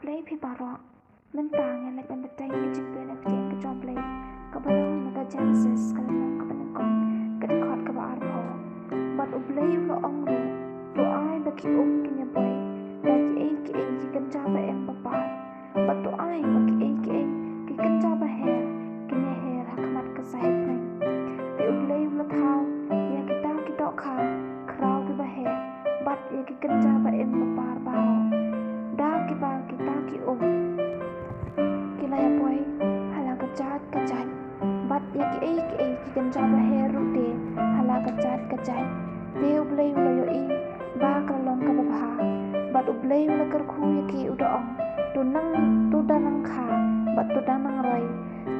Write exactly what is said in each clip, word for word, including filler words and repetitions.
Blei phi baroh. Mynta ngan leit ban bteng ïa ka jingpyni ïa ka jong U Blei kaba long na ka Genesis ka lynnong kaba nyngkong ka dkhot kaba arphew. Bad U Blei u la ong ruh, to ai ba ki um kin ïa boi, ba kiei kiei ki kynja ba im ba par, bad to ai ba kiei kiei ki kynja ba her kin ïa her ha khmat ka sahit bneng. Te U Blei u la thaw ïa kita ki dohkha khraw kiba her bad ïa ki kynja ba im ba par baroh, da kiba kita ki um ki la ïa boi ha la ka jait ka jait, bad ïa kiei kiei ki kynja ba her ruh de ha la ka jait ka jait. Te U Blei u la ïohi ba ka la long kaba bha. Bad U Blei u la kyrkhu ïa ki, u da ong, to nang, to da nang kha bad to da nang roi,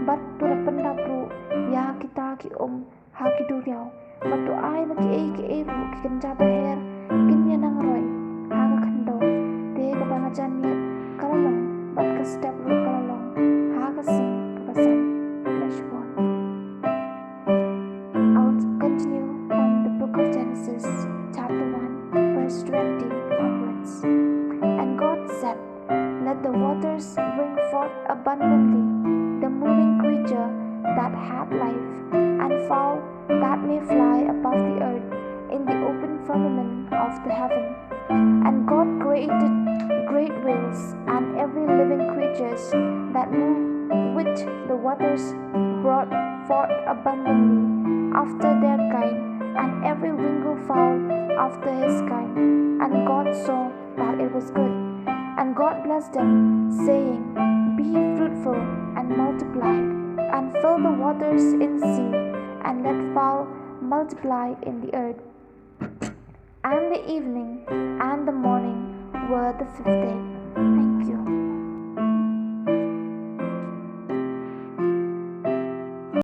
bad to da pyndap ruh ïa kita ki um ha ki duriaw, bad to ai ba kiei kiei ruh ki kynja ba her kin ïa nang roi ha ka khyndew. Te kaba la jan miet ka la long, bad ka step ruh ka la long ha ka sngi kaba san. Bless you all. I'll continue from the book of Genesis, chapter one, verse twenty onwards. And God said, let the waters bring forth abundantly the moving creature that had life, and fowl that may fly above the earth in the open firmament of the heaven. And God created great whales and every living creatures that move, which the waters brought forth abundantly after their kind, and every winged fowl after his kind. And God saw that it was good. And God blessed them, saying, be fruitful and multiply, and fill the waters in the sea, and let fowl multiply in the earth. And the evening and the morning were the fifth day.